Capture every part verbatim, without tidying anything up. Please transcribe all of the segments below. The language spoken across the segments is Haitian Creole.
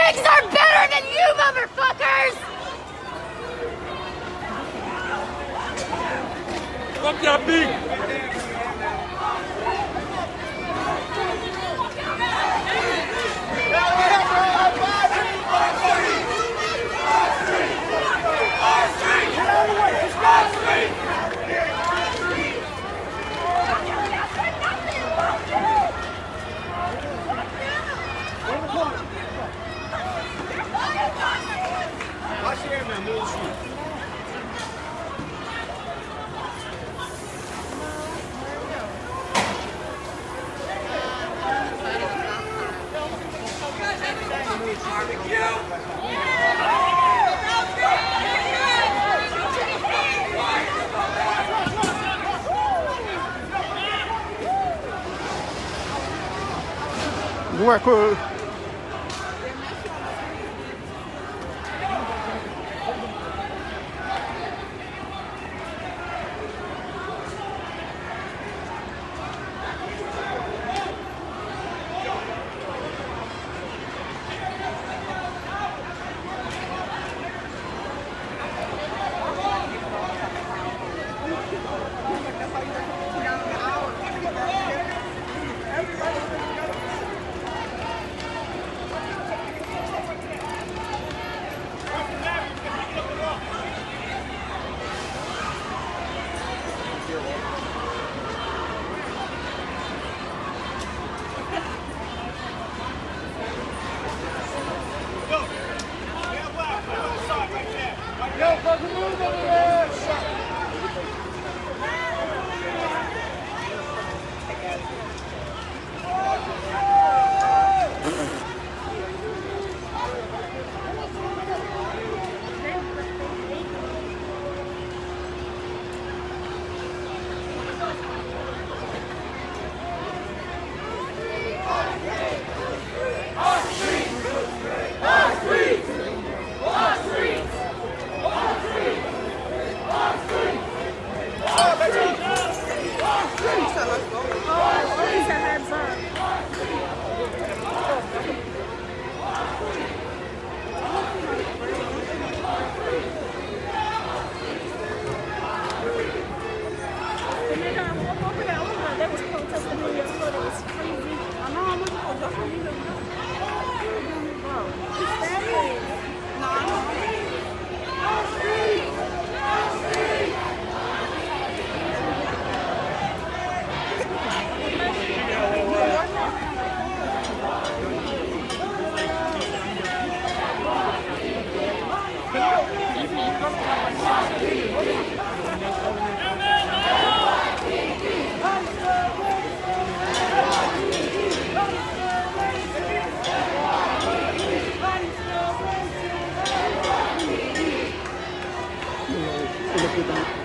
Pigs are better than you, motherfuckers! Fuck y'all big! Mwen ke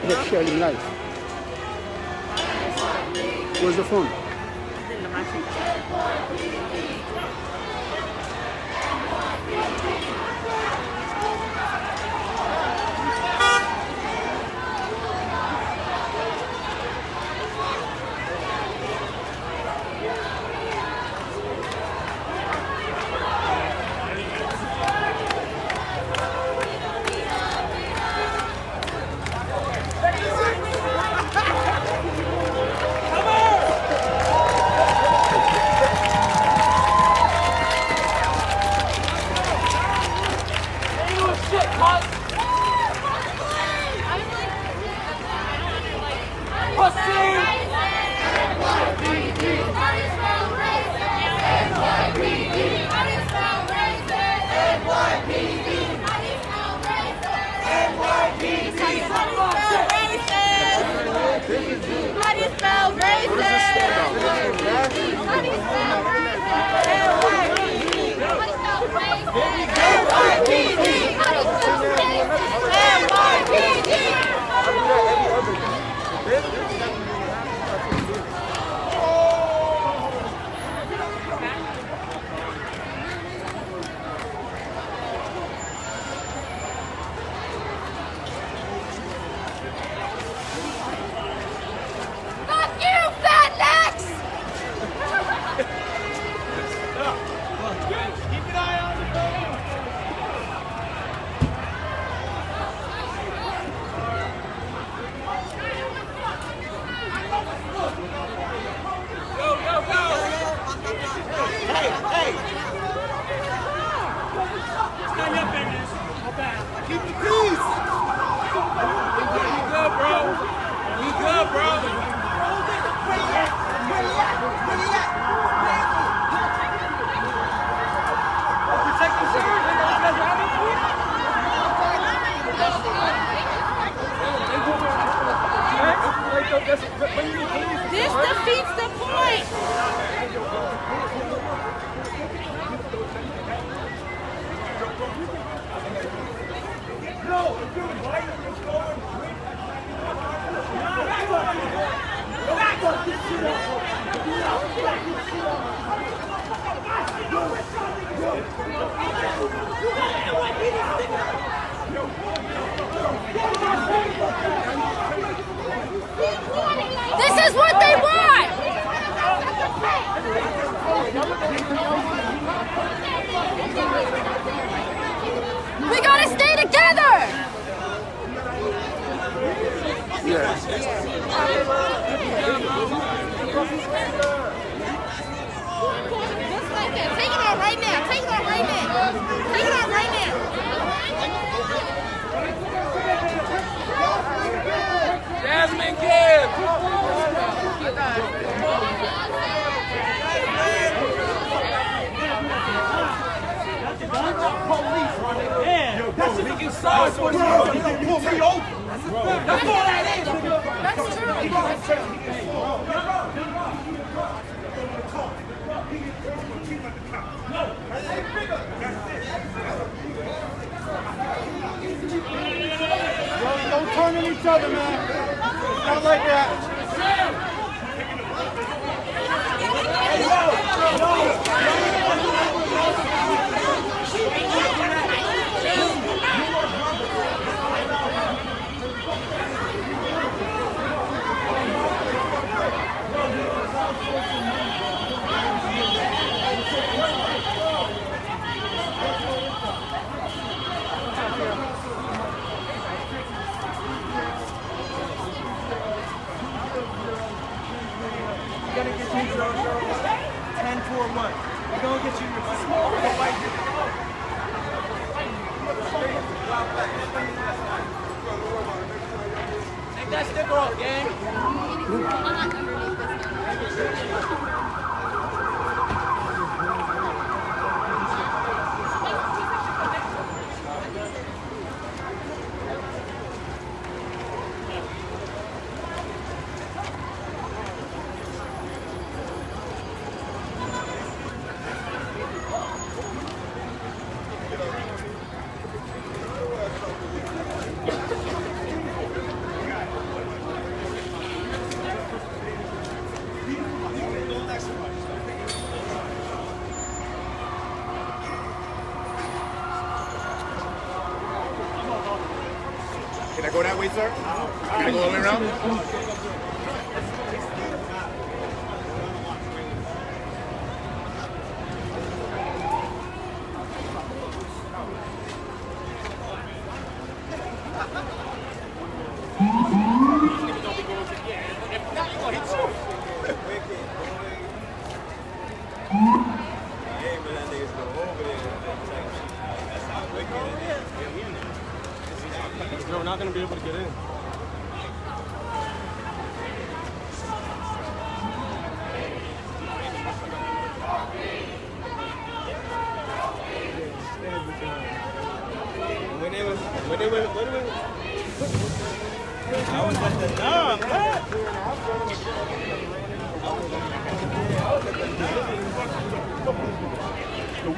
Let's share in life. Where's the phone? Jasmine Gibbs! That's a fucking size for you. You pull me over. That's all that is, nigga. That's true. Yo, don't turn on each other, man. It's not like that. We're gonna get you ten for one. We're gonna get you your money. We're gonna wipe your Take that sticker off, gang. Can I go that way, sir? Can I go all the way around? We're not gonna be able to get in. When they were, when they were, when they were, I was at the Dom, what? I was at the Dom.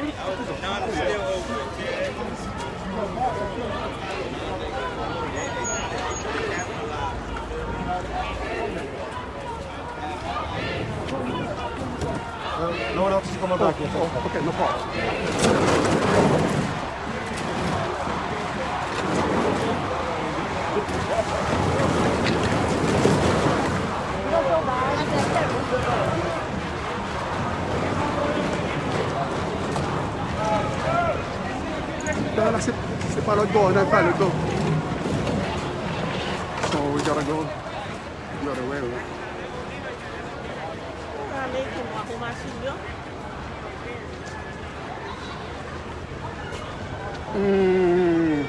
I was at the Dom still open. No one else is coming back yet. Oh, okay, no problem. Nan, la, se, se pa lòt bò, nan pa lòt bò. So we gotta go the other way, right? Ameriken mwa pou machin yo. Mm.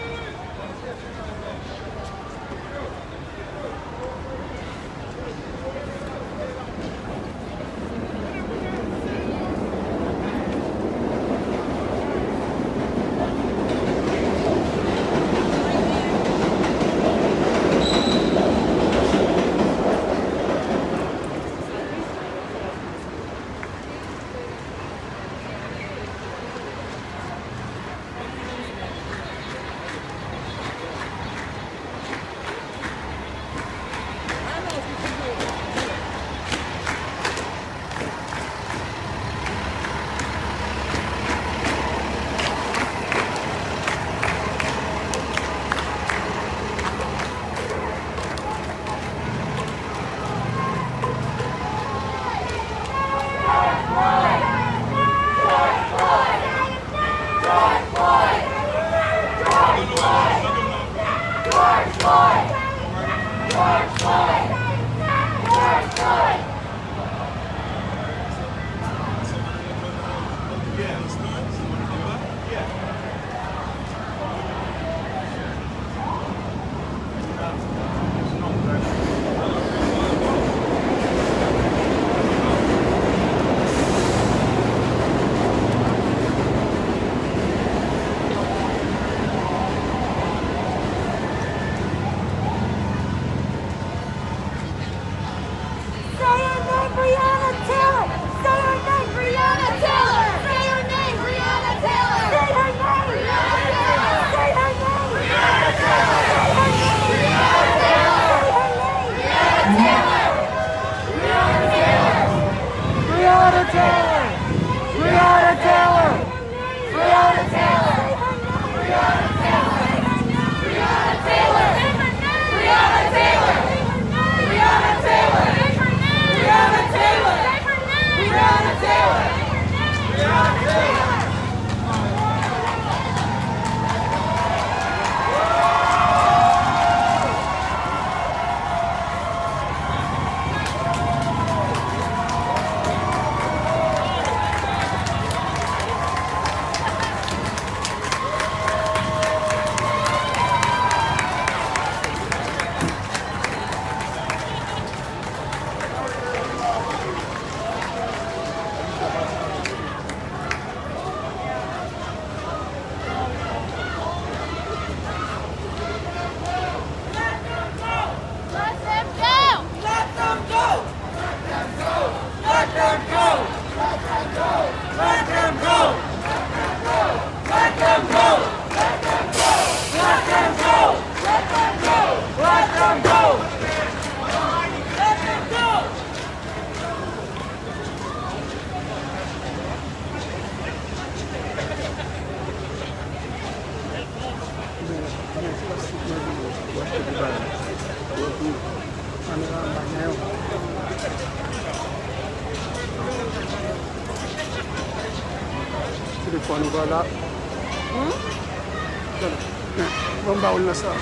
Defwa nou pa la. Gade. Ban m ba w l nan sa.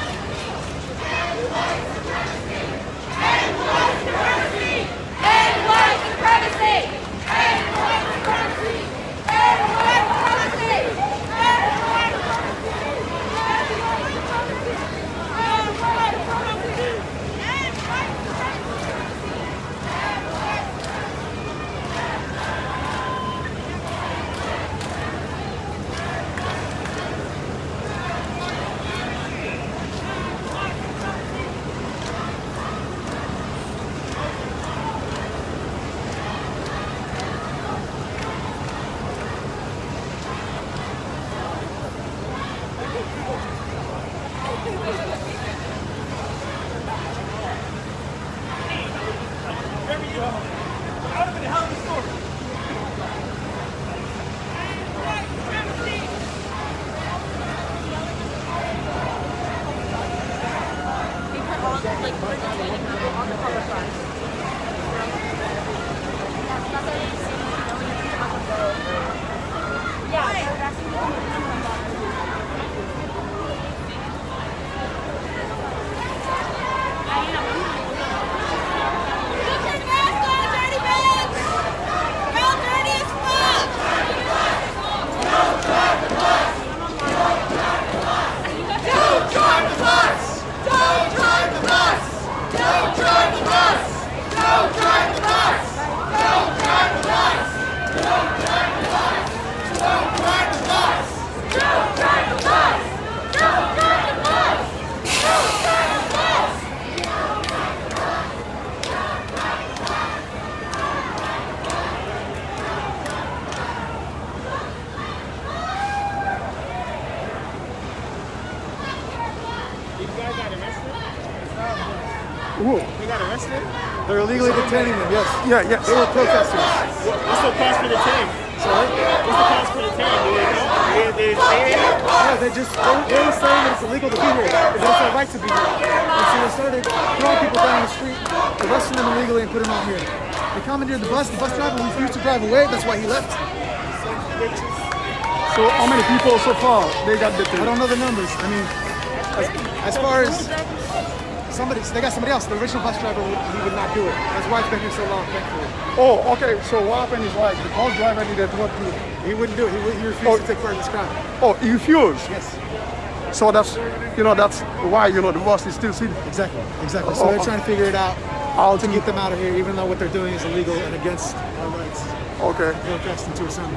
Who? They got arrested? They're illegally detaining them, yes. Yeah, yes. They were protesters. What, what's the cost for the time? Sorry? What's the cost for the time? Do they know? They, they stay here? Yeah, they just, they, they were saying that it's illegal to be here. It's not their right to be here. And so they started throwing people down the street, arresting them illegally and putting them out here. They commandeered the bus. The bus driver refused to drive away. That's why he left. So how many people so far they got detained? I don't know the numbers. I mean, as, as far as somebody, they got somebody else. The original bus driver, would, he would not do it. That's why it's been here so long, thankfully. Oh, okay. So what happened is, like, the bus driver didn't want to. He wouldn't do it. He, would, he refused to take part in this crime. Oh, he refused? Yes. So that's, you know, that's why, you know, the bus is still sitting. Exactly, exactly. So they're trying to figure it out how to get them out of here, even though what they're doing is illegal and against our rights. Okay. Protesting to assemble.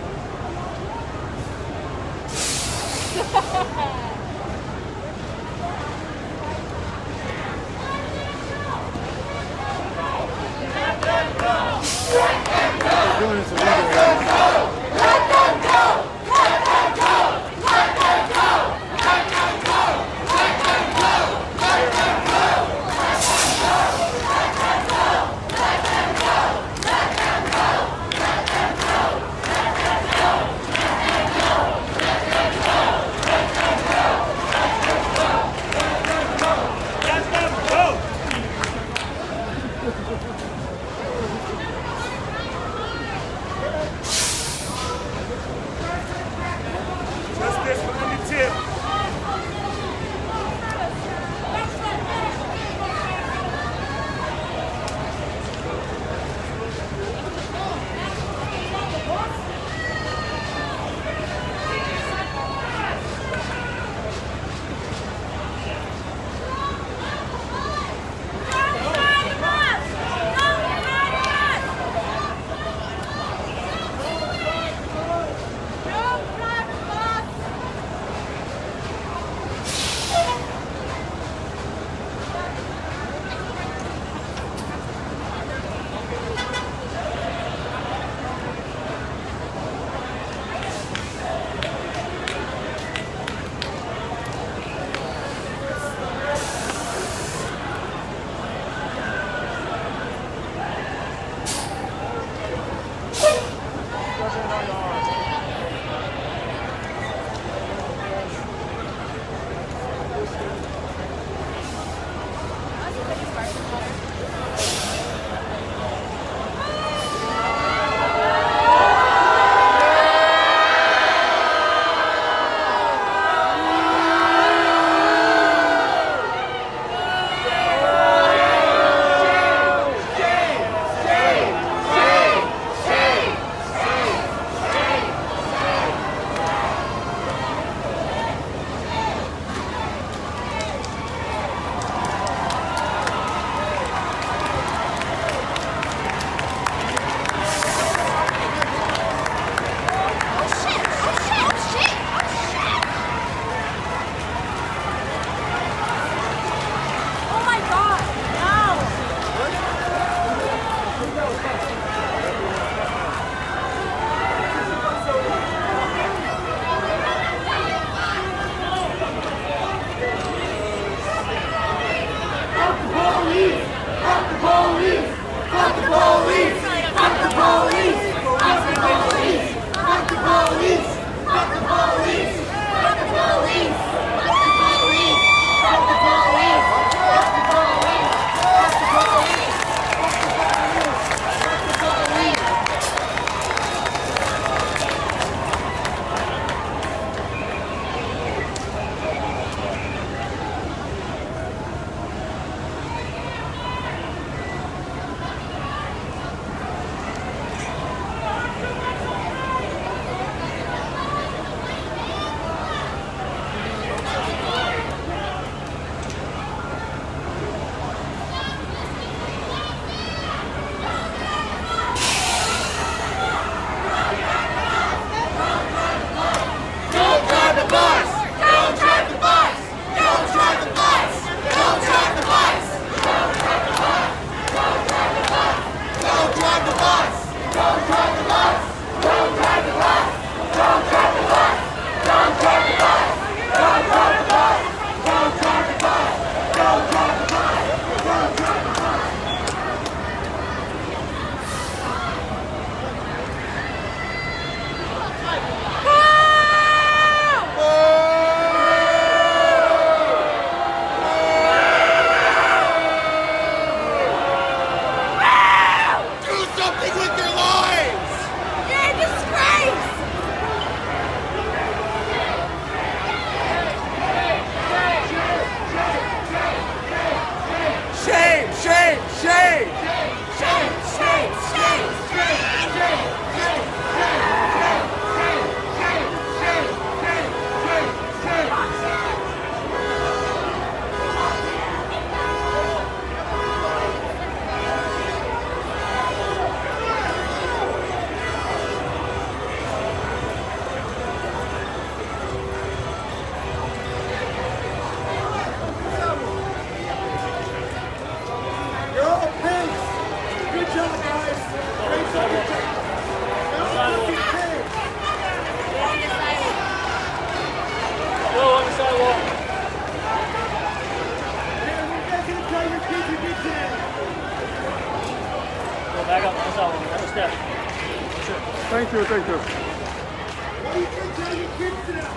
Thank you, thank you. What do you think to your kids today?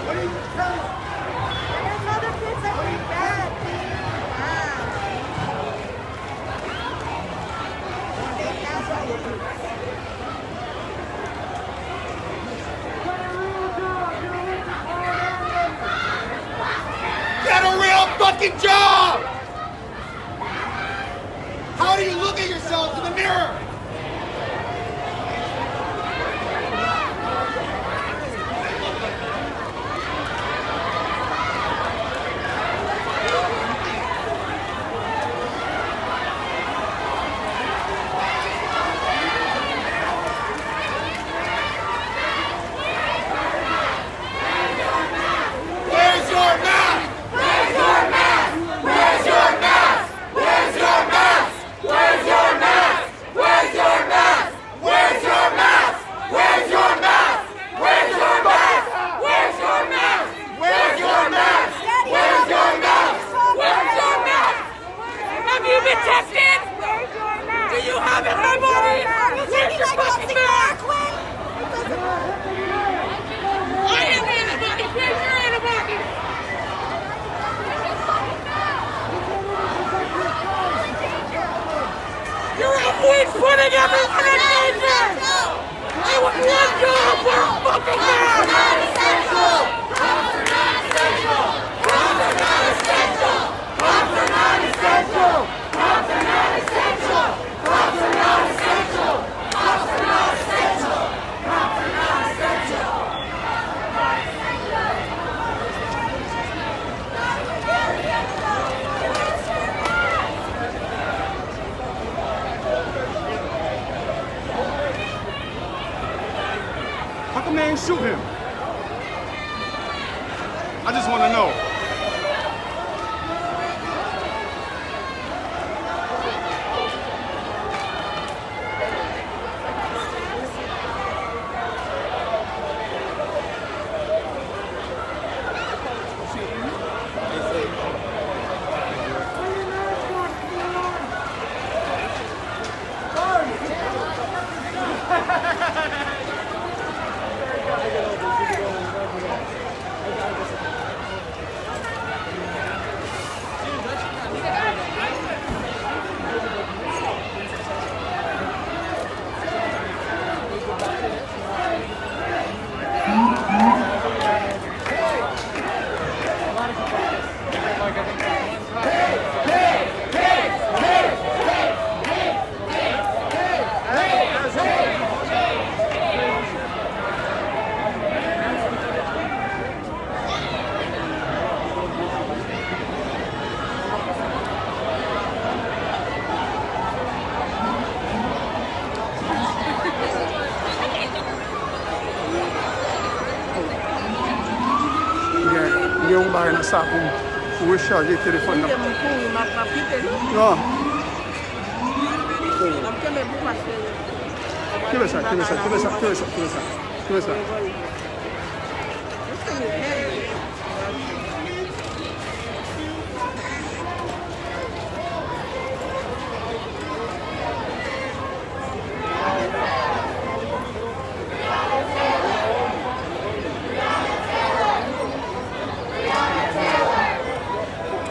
What do you tell them? There's other kids that do bad things. Get a real fucking job! How do you look at yourselves in the mirror? Where's your mask? Where's your mask? Where's your mask? Where's your mask? Where's your mask? Where's your mask? Where's your mask? Where's your mask? Where's your mask? Where's your mask? Where's your mask? Where's your mask? Where's your mask? Have you been tested? Do you have antibodies? Where's your fucking mask? I have antibodies. Where's your antibodies? You're always putting everyone in danger. I was one job for a fucking man. Cops are not essential. Cops are not essential. Cops are not essential. Cops are not essential. Cops are not essential. Cops are not essential. Cops are not essential. How come they ain't shoot him? I just wanna know. Gen, gen yon bagay nan sa pou, pou rechaje telefòn nan. Kite m kouri, m ap, m ap kite nou. Non. M ap kenbe pou m ap fè. Kenbe sa, kenbe sa, kenbe sa, kenbe sa, kenbe sa. Kenbe sa.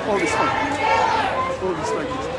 All this fun. All this like this.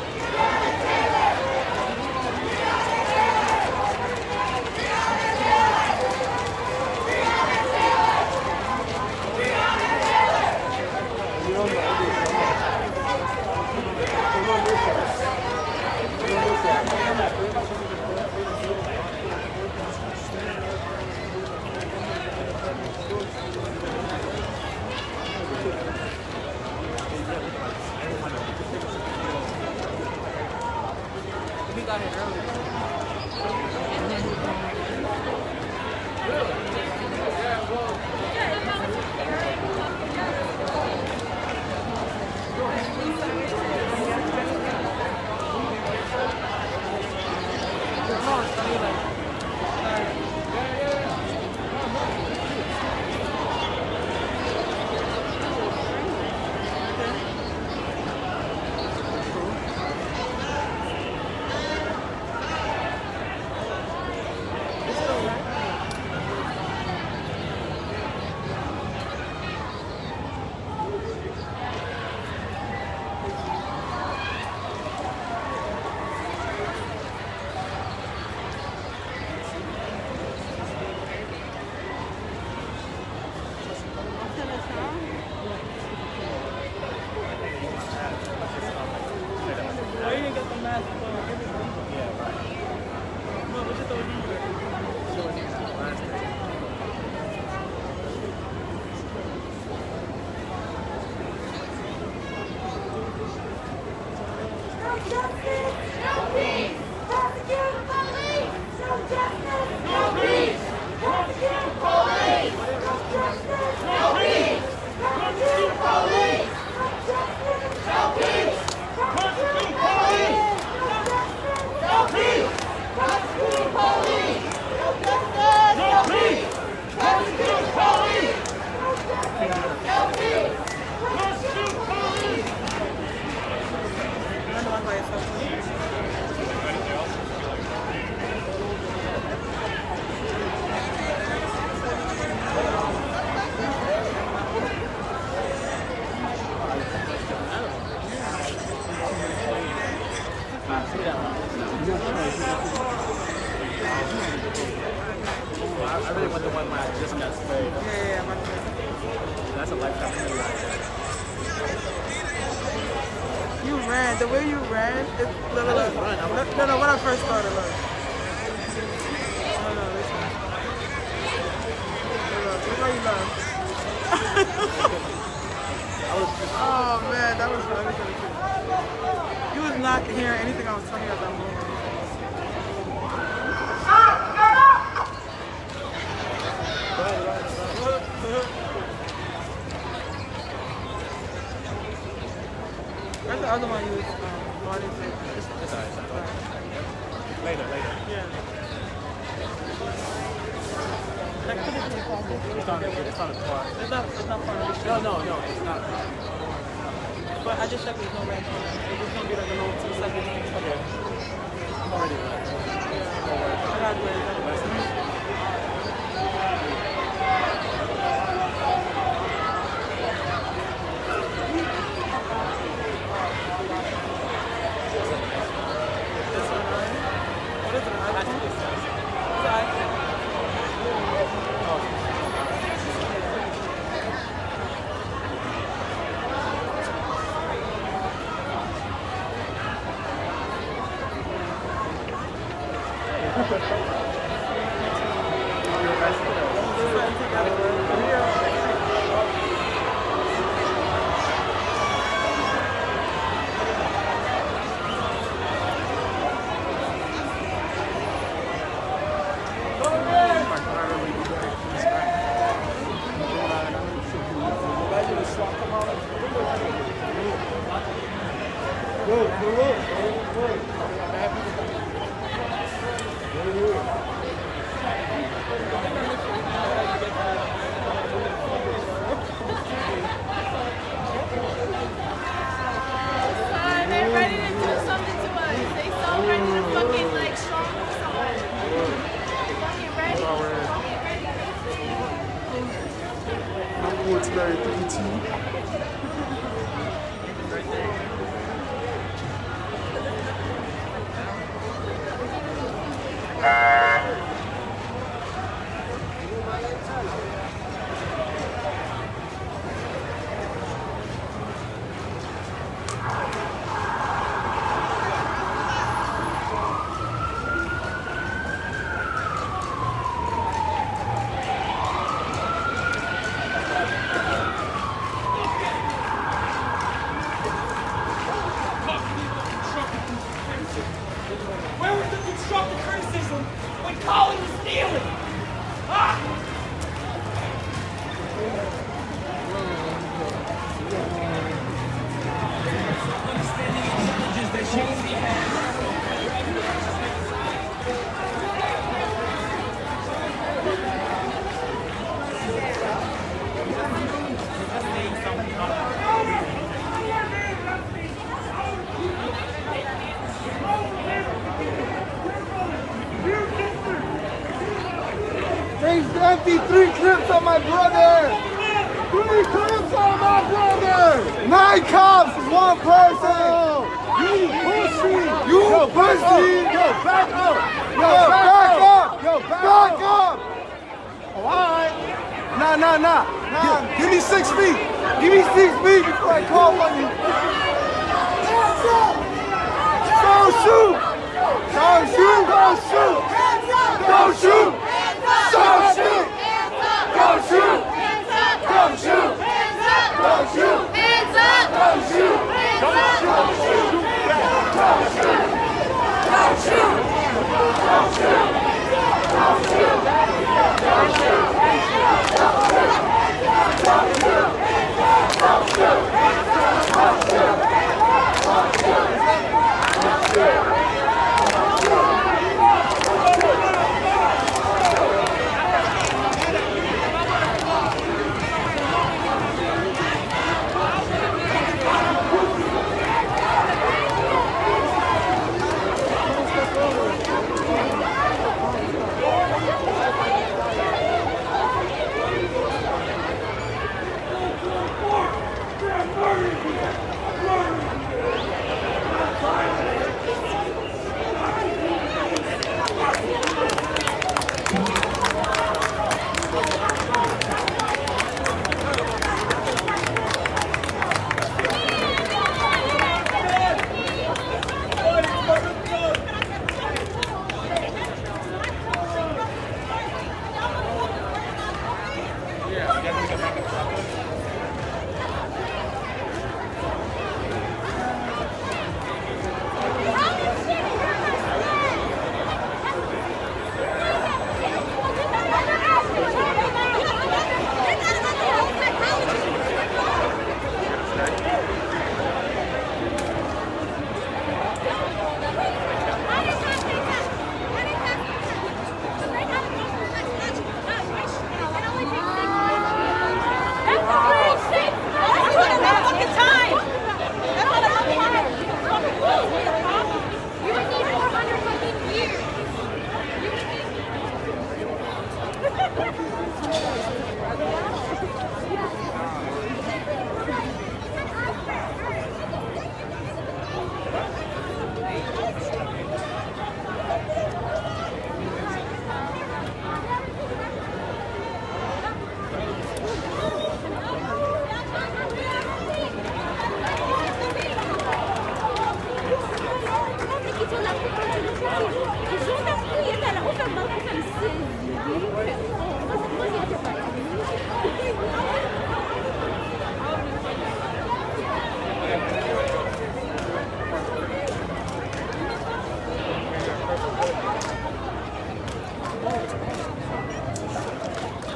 Justice! No peace! Prosecute police! No justice! No peace! Prosecute police! No justice! No peace! Prosecute police! No justice! No peace! Prosecute police! No justice! No peace! Prosecute police! No justice! No peace! I really want the one where I just got sprayed. Yeah, yeah, yeah, my turn. That's a lifetime memory right there. You ran. The way you ran, it, look, look, look. No, no, no, when I first started, look. No, no, this one. Look, look, look how you laugh. Oh man, that was funny. You was not hearing anything I was telling you at that moment. Where's the other one you was um, brought into? It's, it's alright. Later, later. Yeah. Like, put it in your pocket. It's on the, it's on the car. It's not, it's not far. No, no, no, it's not. But I just checked, there's no ranch on it. It's just gonna be like a little two seventy. Okay. I'm already there. Yeah. I gotta do it. That's nice. They ready to do something to us. They so ready to fucking like strong us. Fucking ready. Fucking ready. Mwen ti bagay tou piti. Where was the constructive criticism when Colin was kneeling? Ah! There's empty three clips on my brother! Three clips on my brother! Nine cops, one person! You pussy! You pussy! Yo, back up! Yo, back up! Yo, back up! Oh, alright. Nah, nah, nah. Nah. Gi-, give me six feet. Give me six feet before I call on you. Don't shoot. Don't shoot. Don't shoot. Don't shoot. Don't shoot. Don't shoot. Don't shoot. Don't shoot. Don't shoot. Don't shoot. Don't shoot. Don't shoot.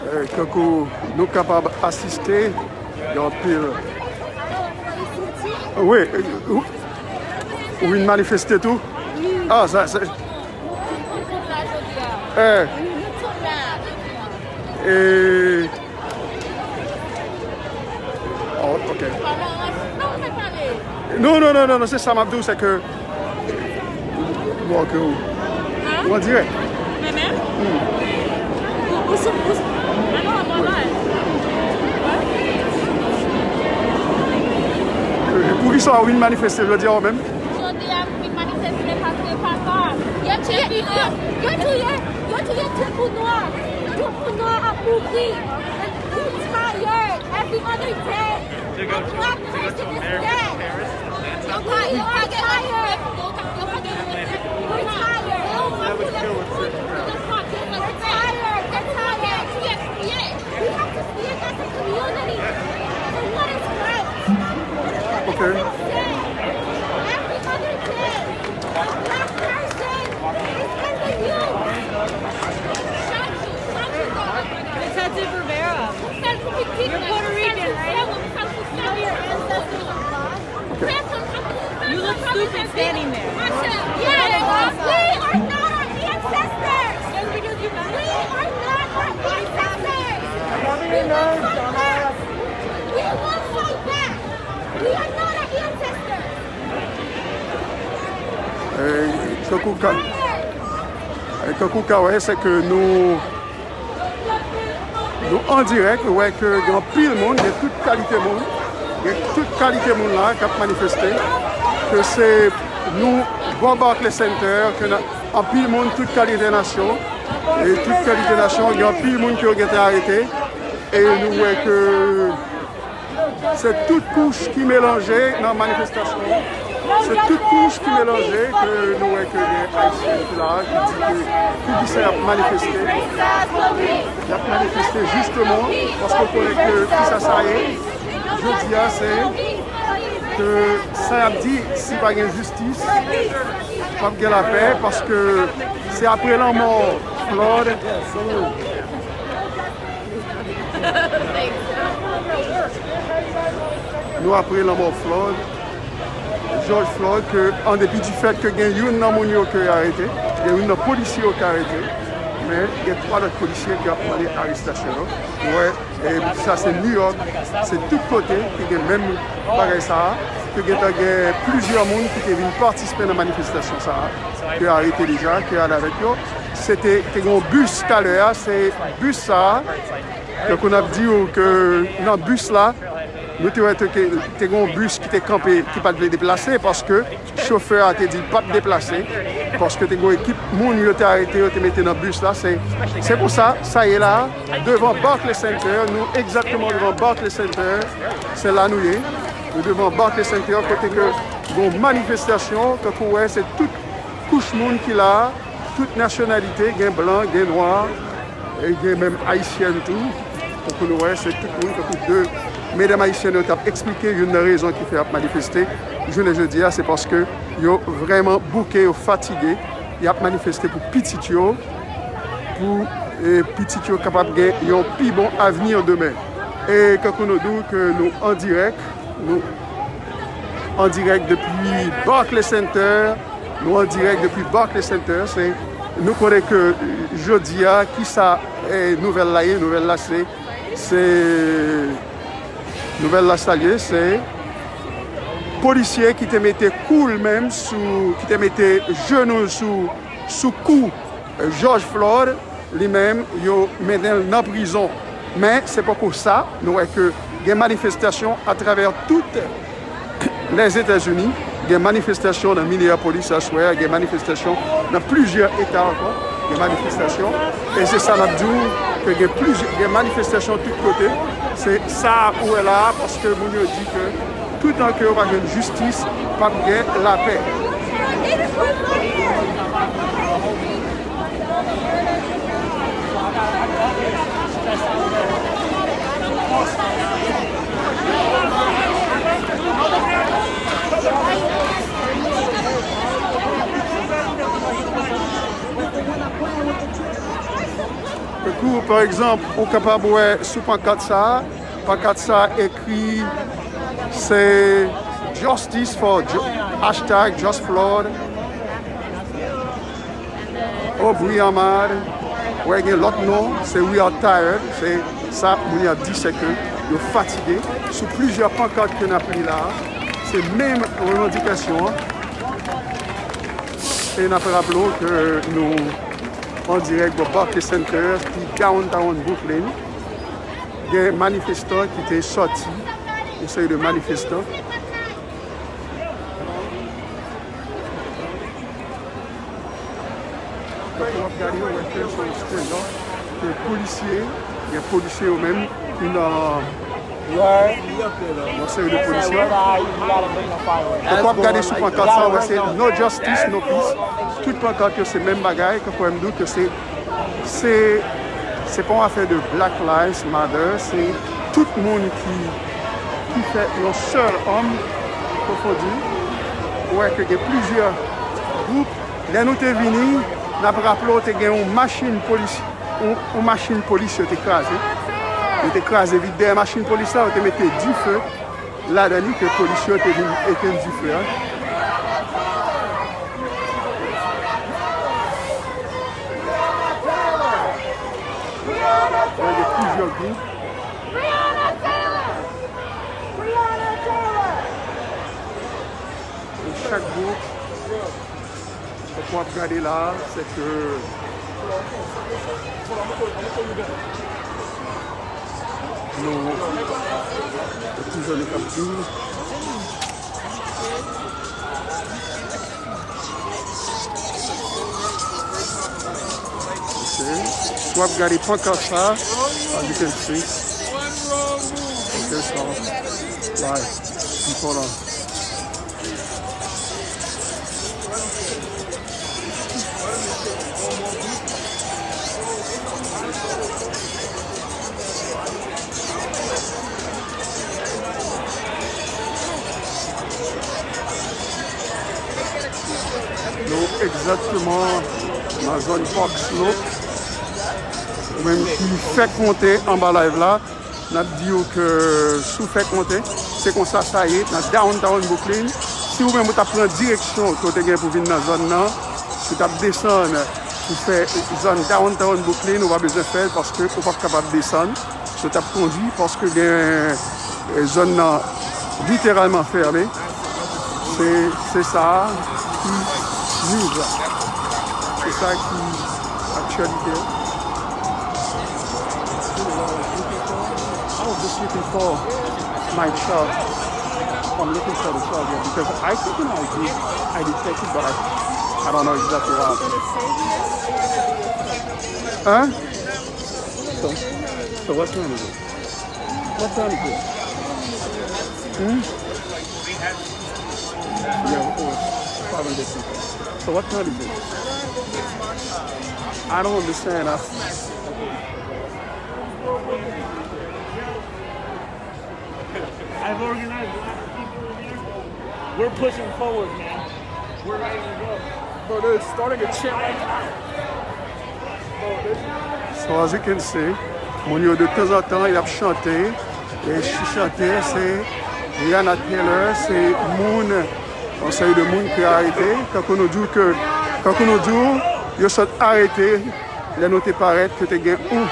Eh, tankou nou kapab asiste, gen anpil. Wi, ou, ou vin manifeste tou? Ah, sa, sa. Eh. Eh. Oh, ok. Non, non, non, non, non, se sa m ap di w, se ke Bon, ke ou. Ou an dirèk? Mwen menm? Hmm. Ou, ou sou, ou sou. Ah non, mwen pa. Poukisa ou vin manifeste jodi a ou menm? Jodi a, m vin manifeste paske papa, yo touye, yo, yo touye, yo touye tout moun nwa. Tout moun nwa ap mouri. And we tired every other day. Black person is dead. Yo pa, yo pa gen respè pou yo, yo pa gen respè pou yo. We're tired. We're tired. We're tired. We have to stand as a community for what is right. Okay. This is insane. Every other day, a black person is in the news. Detective Rivera, you're Puerto Rican, right? Tell your ancestors are gone. You look stupid standing there. Yeah, we are not our ancestors. We are not our ancestors. We will fight back. We will fight back. We are not our ancestors. Eh, tankou ka, eh, tankou ka wè, se ke nou Nou an dirèk, nou wè ke gen anpil moun, gen tout kalite moun, gen tout kalite moun la k ap manifeste, ke se nou bò Barclays Center, ke nan anpil moun, tout kalite nasyon, e tout kalite nasyon, gen anpil moun ke yo gentan arete, e nou wè ke Se tout kouch ki melanje nan manifestasyon an. Se tout kouch ki melanje ke nou wè ke gen Ayisyen ki la, ki di ke poukisa y ap manifeste. Y ap manifeste jisteman paske yo konnen ke kisa sa ye. Jodi a, se ke sa y ap di, si pa gen jistis, p ap gen lapè, paske se apre lanmò Flòd, Nou apre lanmò Flòd, George Floyd, ke an depi di fèt ke gen youn nan moun yo ke arete, gen youn nan polisye yo ke arete, men gen twa lòt polisye ke ap mande arestasyon yo. Nou wè, e sa se New York, se tout kote ki gen menm bagay sa a, ke gentan gen plizyè moun ki te vin patisipe nan manifestasyon sa a, ke arete deja, ke ale avèk yo. Se te, te gen yon bis talè a, se bis sa a, Tankou n ap di w ke nan bis la, nou te wè te, ke te gen yon bis ki te kanpe, ki pa t vle deplase, paske chofè a te di l p ap deplase, paske te gen yon ekip moun yo te arete, yo te mete nan bis la. Se, se konsa, sa ye la, devan Barclays Center, nou egzakteman devan Barclays Center, se la nou ye. Nou devan Barclays Center, kote ke gen yon manifestasyon, tankou w wè, se tout kouch moun ki la, tout nasyonalite, gen blan, gen nwa, e gen menm ayisyèn tou. Pou nou wè, se tout moun, tankou de medam ayisyèn yo t ap eksplike, youn nan rezon ki fè y ap manifeste jounen jodi a, se paske yo vrèman bouke, yo fatige, y ap manifeste pou pitit yo, pou, e, pitit yo kapab gen yon pi bon avni demen. E tankou nou di w ke nou an dirèk, nou an dirèk depi Barclays Center, nou an dirèk depi Barclays Center, se, nou konnen ke jodi a, kisa, e, nouvèl la ye, nouvèl la se, se, nouvèl la sa l ye, se polisye ki te mete kou l menm sou, ki te mete jenou l sou, sou kou George Floyd, li menm, yo mennen l nan prizon. Men, se poko sa, nou wè ke gen manifestasyon atravè tout Lèzetazini, gen manifestasyon nan Minneapolis aswè a, gen manifestasyon nan plizyè eta ankò, gen manifestasyon. E se sa n ap di w, ke gen plizyè, gen manifestasyon tout kote. Se sa ou wè la a, paske moun yo di ke toutan ke yo pa jwenn jistis, p ap gen lapè. Tankou, pa egzanp, ou kapab wè sou pankat sa a, pankat sa a ekri, se Justice for Ju-, hashtag Just Floyd. Aubrey Ahmad, wè gen lòt non, se We are tired, se sa moun yo ap di, se ke yo fatige. Sou plizyè pankat ke n ap li la a, se menm revandikasyon an. E n ap raple w ke nou an dirèk bò Barclays Center, ki downtown Brooklyn. Gen manifestan ki te sòti, yon seri de manifestan. Kote w ap gade yo, wè ke se yon stand-up ke polisye, gen polisye yo menm ki nan yon seri de polisye. Kote w ap gade sou pankat sa, wè se No Justice, No Peace. Tout pankat yo se menm bagay, kanpwen m di w ke se, se, se pa yon afè de Black Lives Matter, se tout moun ki, ki fè yon sèl òm, konfondi. Ou wè ke gen plizyè gwoup. Lè nou te vini, n ap raple w, te gen yon machin polis, yon, yon machin polis yo te kraze. Yo te kraze vit dèyè machin polis la, yo te mete dife ladan li ke polis yo te vin etenn dife a. Gen plizyè gwoup. Chak gwoup, sa w ap gade la, se ke nou, toujou nou k ap di w. Ok. Si w ap gade pankart sa, as you can see. Ok, so, like, people are Nou egzakteman nan zòn Park Slope. Ou menm ki fèk monte anba live la, n ap di w ke si w fèk monte, se konsa sa ye nan downtown Brooklyn. Si ou menm ou t ap pran direksyon ke w te gen pou vin nan zòn nan, si w t ap desann pou fè zòn downtown Brooklyn, ou pa bezwen fè l paske ou p ap kapab desann. Yo t ap kondui paske gen, eh, zòn nan literalman fèmen. Se, se sa ki viv. Se sa ki aktyalite. I was just looking for my child. I'm looking for the child, yeah, because I think, you know, I did, I did take it, but I, I don't know exactly what happened. Huh? So, so what time is it? What time is it? Hmm? Yeah, of course. Probably this weekend. So what time is it? I don't understand. I, I've organized a lot of people in here. We're pushing forward, man. We're ready to go. Bro, they're starting a chant right now. So as you can see, moun yo de tanzantan y ap chante. E chantè se Breonna Taylor, se moun, yon seri de moun ki arete. Kankou nou di w ke, kankou nou di w, yo sot arete lè nou te parèt ke te gen yon,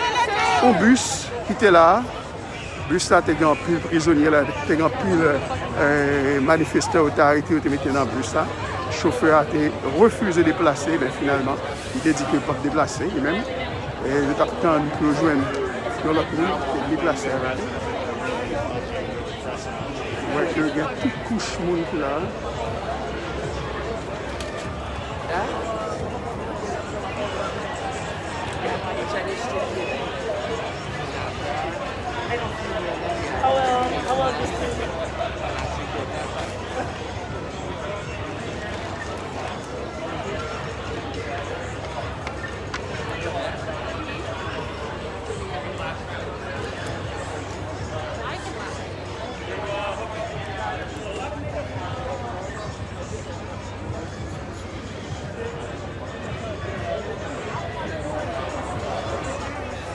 yon bis ki te la. Bis la te gen anpil prizonye la, te gen anpil, eh, manifestan yo te arete, yo te mete nan bis la. Chofè a te refize deplase, men finalman, li te di ke l p ap deplase, li menm. E yo t ap tann pou yo jwenn yon lòt moun ki te deplase avèk li. Ou wè ke gen tout kouch moun ki la.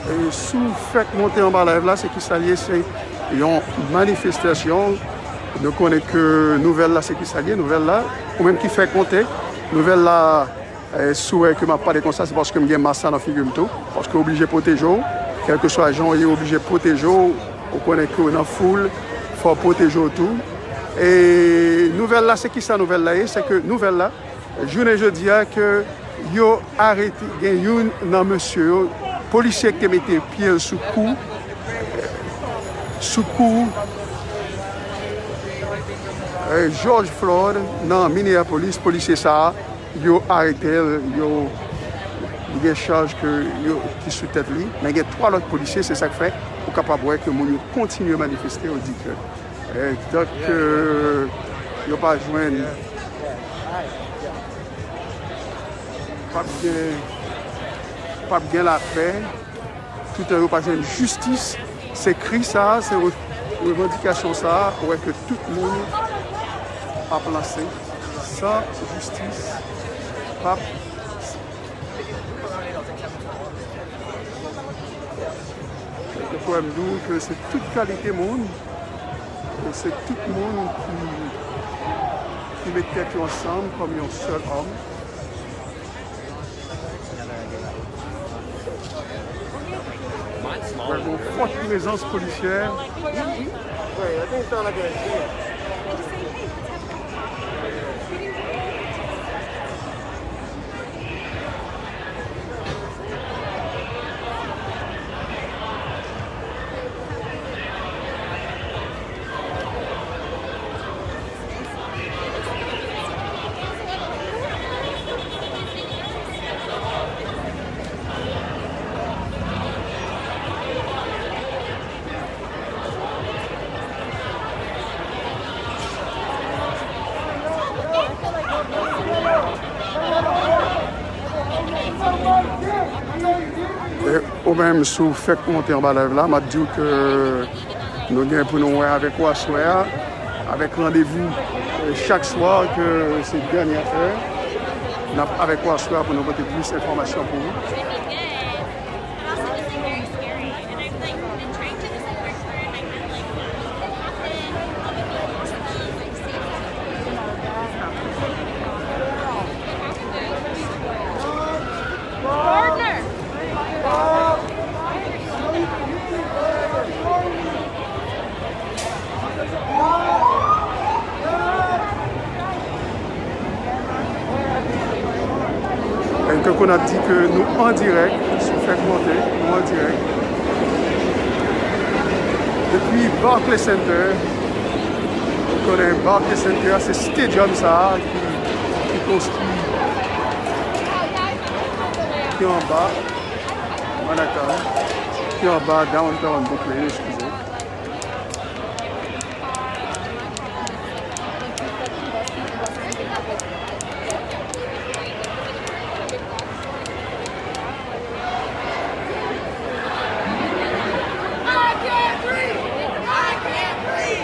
E si w fèk monte anba live la, se kisa l ye? Se yon manifestasyon. Nou konnen ke nouvèl la, se kisa l ye? Nouvèl la, ou menm ki fèk monte, nouvèl la, eh, si w wè ke m ap pale konsa, se paske m gen mas la nan figi m tou. Paske w oblije pwoteje w. Kèlkeswa jan w ye, w oblije pwoteje w. Ou konnen ke w nan foul, fò w pwoteje w tou. E nouvèl la, se kisa nouvèl la ye? Se ke nouvèl la, jounen jodi a ke yo arete, gen youn nan mesye yo, polisye ki te mete pye l sou kou, sou kou, eh, George Floyd nan Minneapolis, polisye sa a, yo arete l, yo, li gen chaj ke yo, ki sou tèt li, men gen twa lòt polisye, se sa k fè ou kapab wè ke moun yo kontinye manifeste, yo di ke, eh, tank ke yo pa jwenn p ap gen, p ap gen lapè, toutan yo pa jwenn jistis, se kri sa a, se re-, revandikasyon sa a, ou wè ke tout moun ap lanse. San jistis, p ap Kèlkefwa m di w ke se tout kalite moun, e se tout moun ki, ki met tèt yo ansanm kòm yon sèl òm. Avèk yon fòt prezans polisyè. E ou menm, si w fèk monte anba live la, m ap di w ke nou gen pou nou wè avèk ou aswè a, avèk randevou, eh, chak swa, ke se dènye afè. N ap avèk ou aswè a pou nou pote plis enfòmasyon pou ou. Tankou n ap di ke nou an dirèk sou Fèk Monte, nou an dirèk depi Barclays Center. Ou konnen Barclays Center a, se stadium sa a ki, ki konstwi, ki anba Manhattan, ki anba downtown Brooklyn, eskize. I can't breathe. I can't breathe.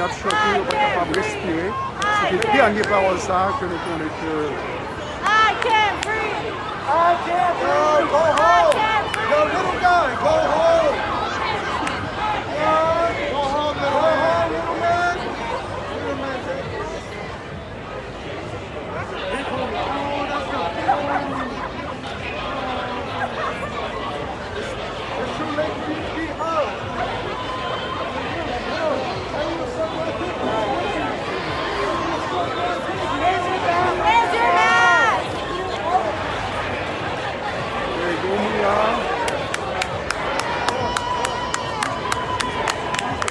Ap choke, yo pa kapab respire. Se te dènye pawòl sa a ke nou konnen ke I can't breathe. I can't breathe. Go home. I can't breathe. Yo, little guy, go home. Go home, little man. Go home, little man. Little man, take it.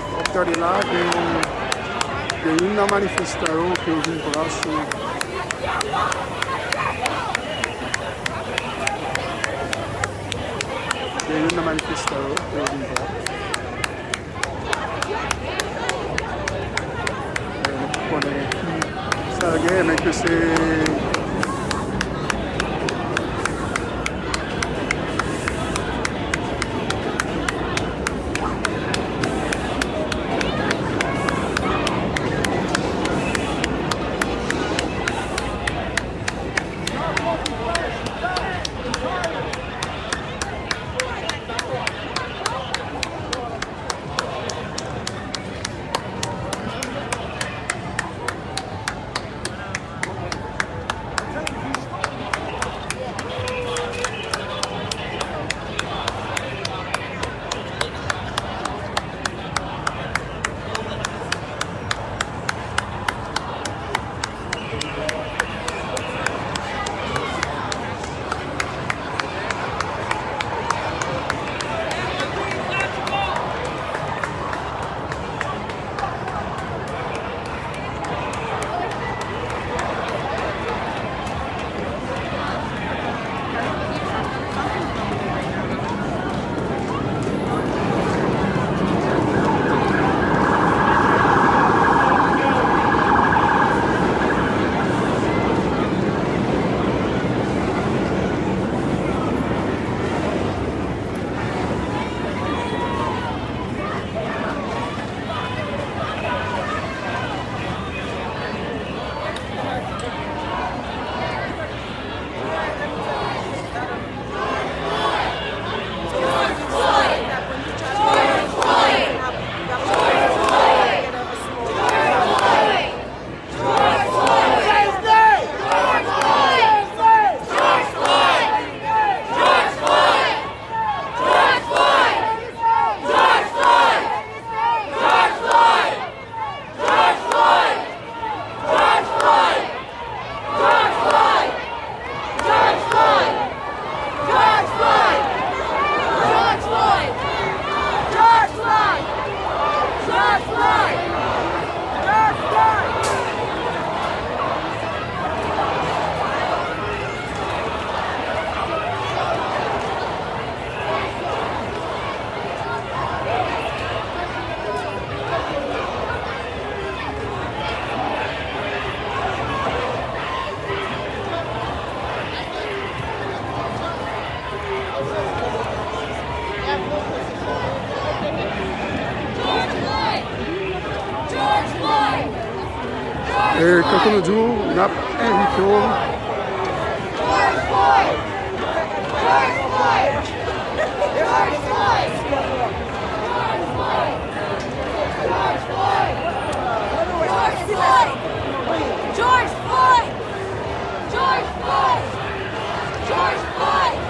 W ap gade la, gen, gen youn nan manifestan yo ke yo vin pran sou Gen youn nan manifestan yo, yo vin pran. Eh, nou pa konnen ki sa l gen, men ke se E, tankou nou di w, n ap envite w. George Floyd! George Floyd! George Floyd! George Floyd! George Floyd!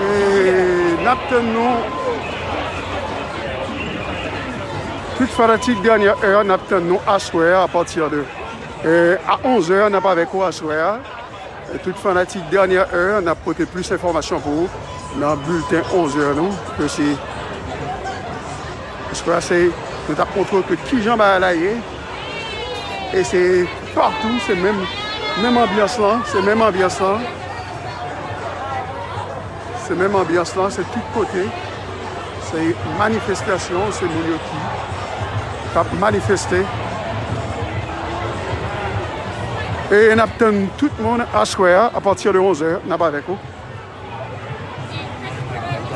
E, n ap tann nou tout fanatik Dènyè È a, n ap tann nou aswè a, apati de, e, a onz è, n ap avèk ou aswè a. E tout fanatik Dènyè È, n ap pote plis enfòmasyon pou ou nan bilten onz è nou. Ke se, paske se, nou t ap montre w ke kijan bagay la ye. E se Patou, se menm, menm anbyans lan, se menm anbyans lan. Se menm anbyans lan, se tout kote. Se manifestasyon, se moun yo ki, k ap manifeste. E n ap tann tout moun aswè a, apati de onzè, n ap avèk ou.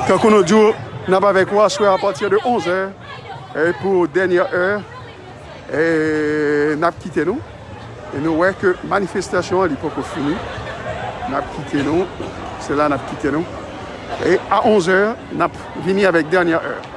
Tankou nou di w, n ap avèk ou aswè a, apati de onzè, e pou dènyè è, e n ap kite nou. E nou wè ke manifestasyon an, li poko fini. N ap kite nou. Se la n ap kite nou. E a onzè, n ap vini avèk dènyè è.